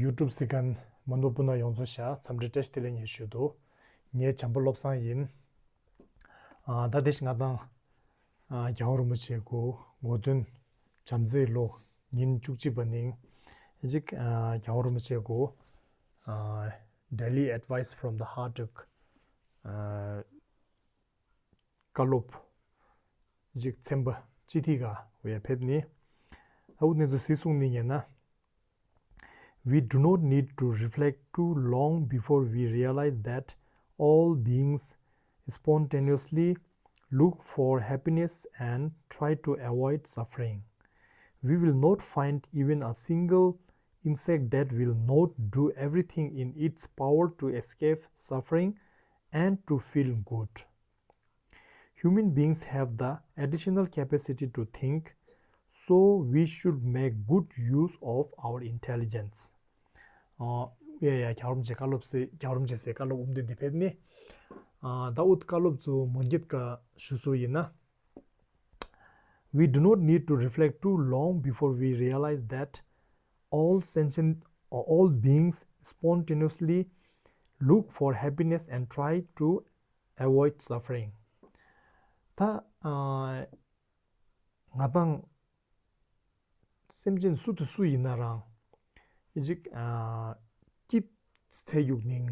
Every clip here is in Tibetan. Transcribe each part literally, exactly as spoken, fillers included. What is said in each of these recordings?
ཡུ་ཊུབ་གཟིགས་མཁན་མོན་པ་སྤུན་ཟླ་ཡོངས་རྫོགས་ཤ་འཚམས་འདྲི་བཀྲ་ཤིས་བདེ་ལེགས་ཞུ་འདུག། ངའི་བྱམས་པ་བློ་བཟང་ཡིན། ཨ་ད་དེ་ཞིག་ང་དང་ཨ་རྒྱལ་བ་རིན་པོ་ཆེ་གི་གོ་སྟོན་བྱམས་བརྩེའི་ལོ་ཉིན་བཅུ་གཅིག་པ་ནིང་ཅིག་ཨ་རྒྱལ་བ་རིན་པོ་ཆེ་གི་ཨ་Daily Advice from the Heart ཨ་བཀའ་སློབ་ཅིག་ཚན་པ་སྤྱི་ཐིག་ག་བས་ཕེབས་ནི། ཨ་འུ་ནི་ཚོ་སི་གསུང་ནི་ཡིན་ན། We do not need to reflect too long before we realize that all beings spontaneously look for happiness and try to avoid suffering. We will not find even a single insect that will not do everything in its power to escape suffering and to feel good. Human beings have the additional capacity to think, so we should make good use of our intelligence. ཨ་ཡ་ཡ་རྒྱལ་བ་རིན་པོ་ཆེ་བཀའ་སློབ་སེ་རྒྱལ་བ་རིན་པོ་ཆེ་སེ་བཀའ་སློབ་ཨུམ་དེ་འདི་ཕེབས་ནི། ཨ་ད་འུ་བཀའ་སློབ་ཚོ་མོན་གྱི་ཀ་ཞུ་སོ་ཡིན་ན། We do not need to reflect too long before we realize that all sentient, all beings spontaneously look for happiness and try to avoid suffering. ད་ཨ་ང་དང་སེམས་ཅན་སུ་དང་སུ་ཡིན་ན་རང་ཨི་ཅིག་ཨ་སྐྱིད་ཚེ་ཡུག་ནིང་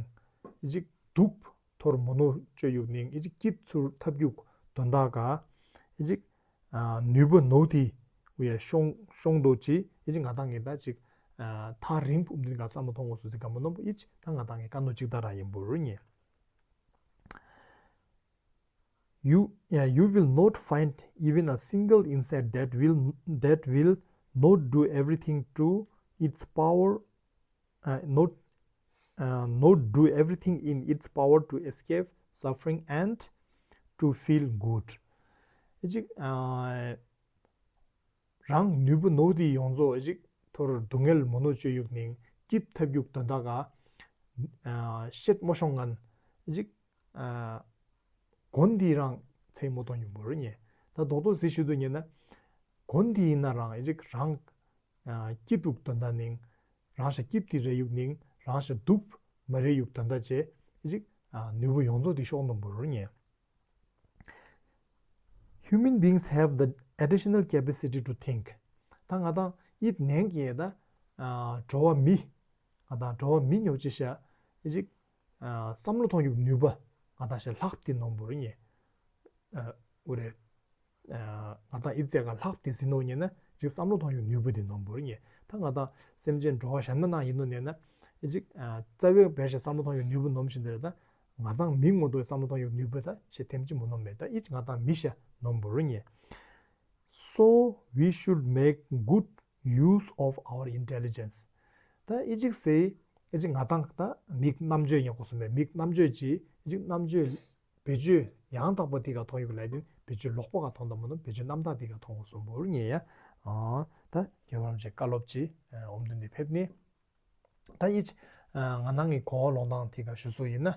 ཨི་ཅིག་སྡུག་ཐོར་མོ་ནོ་བཅོས་ཡུག་ནིང་ཨི་ཅིག་སྐྱིད་ཚུར་ཐབས་ཡུག་དོན་དག་ག་ཨི་ཅིག་ཨ་ནུས་པ་ནོ་དི་ཝེ་ཤོང་ཤོང་དོ་ཅི་ཨི་ཅིག་ང་དང་ངེ་ད་ཅིག་ཨ་ཐག་རིང་པོ་འདི་ག་བསམ་བློ་གཏོང་དགོས་སུ་ཟིག་ག་མོ་ནོ་བོ་ཨི་ཅིག་ད་ང་དང་ངེ་ཀ་ནོ་ཅིག་ད་ར་ཡིན་པོ་རུ་ཉེ། You, yeah, you will not find even a single insect that will that will not do everything to its power, uh, not uh, not do everything in its power to escape suffering and to feel good. ཨི་ཅིག་ཨ་རང་ནུས་པ་ནོ་དི་ཡོངས་རྫོགས་ཨི་ཅིག་ཐོར་སྡུག་བསྔལ་མོ་ནོ་བཅོས་ཡུག་ནིང་སྐྱིད་ཐབས་ཡུག་དོན་དག་ག་ཨ་ཤེད་མོ་ཤོང་ངན་ཨི་ཅིག་ཨ་གོན་དི་རང་ཚེ་མོ་གཏོང་ཡུག་བོར་ཉེ། ད་རྡོག་རྡོག་ཟི་ཞུ་དུ་ཉེ་ན་གོན་དི་ཡིན་ན་རང་ཨི་ཅིག་རང་ཨ་སྐྱིད་སྡུག་དོན་དག་ནིང་རང་ཤ་སྐྱིད་དི་རེ་ཡུག་ནིང་རང་ཤ་སྡུག་མ་རེ་ཡུག་དོན་དག་ཅེ་ཨི་ཅིག་ཨ་ནུས་པ་ཡོངས་རྫོགས་དི་ཤོག་ནོ་བོར་ཉེ། Human beings have the additional capacity to think. ད་ང་དང་ཨིད་ནན་གྱི་ད་ཨ་འགྲོ་བ་མི་ང་དང་འགྲོ་བ་མི་ཉོ་ཅི་ཤ་ཨི་ཅིག་ཨ་བསམ་བློ་གཏོང་ཡུག་ནུས་པ་ང་དང་ཤ་ལྷག་དི་ནོ་བོར་ཉེ། ཨ་འུ་རེ། ཨ་ང་དང་ཨི་ཙེ་ག་ལྷག་དེ་ཟིན་ནོ་ཉེ་ན་ཅིག་བསམ་བློ་གཏོང་ཡུག་ནུས་པ་དེ་ནོ་བོར་ཉེ། ད་ང་དང་སེམས་ཅན་འགྲོ་བ་གཞན་མ་ནང་ཡིན་ནོ་ཉེ་ན་ཨི་ཅིག་ཨ་རྩ་བའི་བེ་ཤ་བསམ་བློ་གཏོང་ཡུག་ནུས་པ་ནོམ་བཞིན་དེ་རེད། ད་ང་དང་མི་ངོ་དོ་བསམ་བློ་གཏོང་ཡུག་ནུས་པ་ད་ཤེ་ཐེམ་ཅི་མོ་ནོམ་མེད། ད་ཨི་ཅིག་ང་དང་མི་ཤ་ནོམ་བོར་ཉེ། So we should make good use of our intelligence. ད་ཨི་ཅིག་སེ་ཨི་ཅིག་ང་དང་ད་མིག་རྣམ་དཔྱོད་ཡག་པོ་སོ་མེད། མིག་རྣམ་དཔྱོད་ཅི་ཨི་ཅིག་རྣམ་དཔྱོད་བེད་སྤྱོད་ཡང་དག་པ་དེ་ག་མཐོང་ཡོད་ལས་དོན་བེད་སྤྱོད་ལོག་པ་ག་མཐོང་དང་མ་མཐོང་བེད་སྤྱོད་རྣམ་དག་དེ་ག་མཐོང་དགོས་སོང་བོར་ཉེ་ཡ། ཨ་ད་རྒྱལ་བ་རིན་པོ་ཆེ་བཀའ་སློབ་ཅི་ཨོམ་དོན་དེ་ཕེབས་ནི། ད་ཡིད་ང་ནང་གི་གོ་བ་ལོང་དང་དེ་ག་ཞུ་སོ་ཡིན་ན།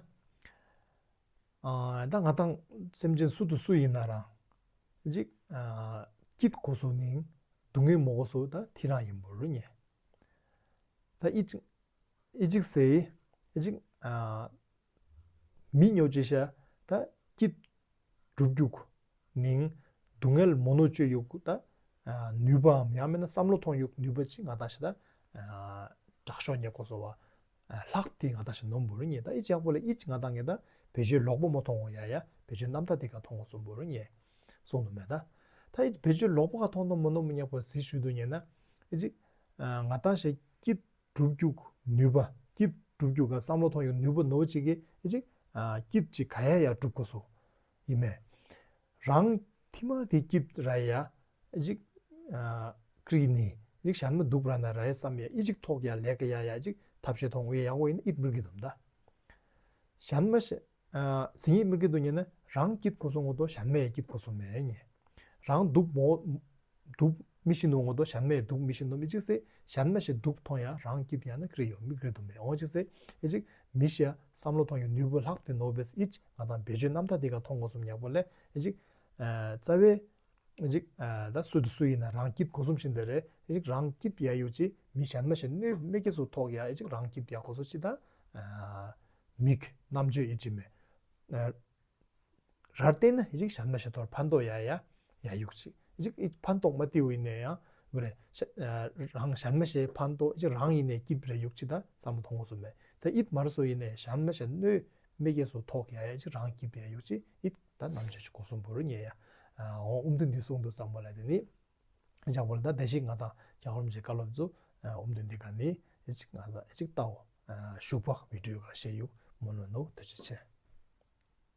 ཨ་ད་ང་དང་སེམས་ཅན་སུ་དང་སུ་ཡིན་ན་རང་ཅིག་ཨ་སྐྱིད་གོ་སོ་ནིང་སྡུག་བསྔལ་མོ་གོ་སོ་ད་དེ་རང་ཡིན་བོར་ཉེ། ད་ཨི་ཅིག་ཨི་ཅིག་སེ་ཨི་ཅིག་ཨ་མི་ཉོ་ཅི་ཤ་ད་སྐྱིད་སྒྲུབ་རྒྱུག་ནིང་སྡུག་བསྔལ་མོ་ནོ་བཅོས་ཡུག་ད་ཨ་ནུས་པའམ་ཡང་མིན་ན་བསམ་བློ་གཏོང་ཡུག་ནུས་པ་ཅིག་ང་ད་ཤ་ད་ཨ་དྲག་ཤོས་ཉེ་གོ་སོ་བ་ཨ་ལྷག་དེ་ང་ད་ཤ་ནོམ་བོར་ཉེ། ད་ཨི་ཅག་པོ་ལ་ཨི་ཅིག་ང་ད་ངེ་ད་བེད་སྤྱོད་ལོག་པ་མོ་མཐོང་བོ་ཡ་ཡ་བེད་སྤྱོད་རྣམ་དག་དེ་ག་མཐོང་གོ་སོ་བོར་ཉེ་སོང་ནོ་མེད། ད་ད་ཨི་བེད་སྤྱོད་ལོག་པ་ག་མཐོང་ནོ་མོ་ནོ་མི་ཉེ་གོ་ཟི་ཞུ་དུ་ཉེ་ན་ཨི་ཅིག་ཨ་ང་ད་ཤ་སྐྱིད་སྒྲུབ་རྒྱུག་ནུས་པ་སྐྱིད་སྒྲུབ་རྒྱུག་ག་བསམ་བློ་གཏོང་ཡུག་ནུས་པ་ནོ་ཅིག་གི་ཨི་ཅིག་ཨ་སྐྱིད་ཅིག་ག་ཡ་ཡ་སྒྲུབ་གོ་སོ་ཡིན་མེད། རང་ཐི་མ་དེ་སྐྱིད་ར་ཡ་ཨི་ཅིག་ཨ་ཀྲིག་ནི་ཨི་ཅིག་གཞན་མ་སྡུག་ར་ན་ར་ཡ་བསམ་ཡ་ཨི་ཅིག་ཐོག་ཡ་ལས་ཀ་ཡ་ཡ་ཨི་ཅིག་ཐབས་ཤེས་མཐོང་ཡ་ཡ་འོ་ཡིན་ཨིད་མིར་གི་དུམ་ད། གཞན་མ་ཤ་ཨ་ཟིན་ཡིད་མིར་གི་དུ་ཉེ་ན་རང་སྐྱིད་གོ་སོ་ངོ་དོ་གཞན་མ་ཡ་སྐྱིད་གོ་སོ་མེད་ཉེ། རང་སྡུག་མོ་སྡུག་མི་ཤི་ནོ་ངོ་དོ་གཞན་མས་སྡུག་མི་ཤི་ནོ་མི་ཅིག་སེ་གཞན་མ་ཞིག་སྡུག་མཐོང་ཡང་རང་སྐྱིད་ཡང་ན་ཀྲི་ཡོ་མི་ཀྲི་དུ་མེད་འོང་ཅིག་སེ་ཨི་ཅིག་མི་ཤི་ཡ་བསམ་བློ་གཏོང་ཡོ་ནུས་པ་ལྷག་དེ་ནོ་བེས་ཨི་ཅིག་ང་དང་བེད་སྤྱོད་རྣམ་ཐར་དེ་ག་མཐོང་དགོས་སོམ་ཉག་པོ་ལས་ཨི་ཅིག་རྩ་བའི་ཨི་ཅིག་ད་སུ་དུ་སུ་ཡིན་ན་རང་སྐྱིད་གོ་སོམ་ཤིན་དེ་རེད། ཨི་ཅིག་རང་སྐྱིད་ཡ་ཡོ་ཅིག་ མི་གཞན་མ་ཞིག་གནོད་མི་སྐྱེ་སུ་ཐོག་ཡ་ཨེ་ཅིག་རང་སྐྱིད་ཡ་གོ་སོ་ཅི་ད། མིག་རྣམ་དཔྱོད་ཨེ་ཅི་མེ། རར་བལྟས་ན་ཨེ་ཅིག་གཞན་མ་ཞིག་ཐོར་ཕན་ཐོགས་ཡ་ཡ་ཡ་ཡུག་ཅིག་ཨེ་ཅིག་ཨི་ཕན་ཐོགས་མ་ཏི་ཡིན་ནས་ཡང་བ་རེ། རང་གཞན་མ་ཞིག་ཕན་ཐོགས་ཨེ་ཅིག་རང་ཡིན་ནས་སྐྱིད་རེ་ཡུག་ཅི་ད་ཙམ་མཐོང་གོ་སོ་མེ། ད་ཨིད་མར་སོ་ཡིན་ནས་གཞན་མ་ཞིག་གནོད་མི་སྐྱེ་སུ་ཐོག་ཡ་ཡ་ཅིག་རང་སྐྱིད་པའི་ཡུག་ཅིག་ཨིད་ད་རྣམ་དཔྱོད་ཅིག་གོ་སོ་འབུར་ཉེ་ཡ། འོ་ཨུམ་དུ་འདི་གསུང་དུ་ཙམ་པ་ལ་དེ་ནི། ཞག་པོ་ལ་ད་བདེ་ཞིག་ང་དང་རྒྱལ་བ་རིན་པོ་ཆེའི་བཀའ་སློབ་ཚོ་ཨུམ་དུ་འདི་ག་ནི་ཨེ་ཅིག་ང་དང་ཨེ་ཅིག་ལྟའོ། ཞུགས་པ་བི་ཌིའོ་ག་ཤེས་ཡུག་མོ་ནོ་ནོ་ཐུགས་རྗེ་ཆེ།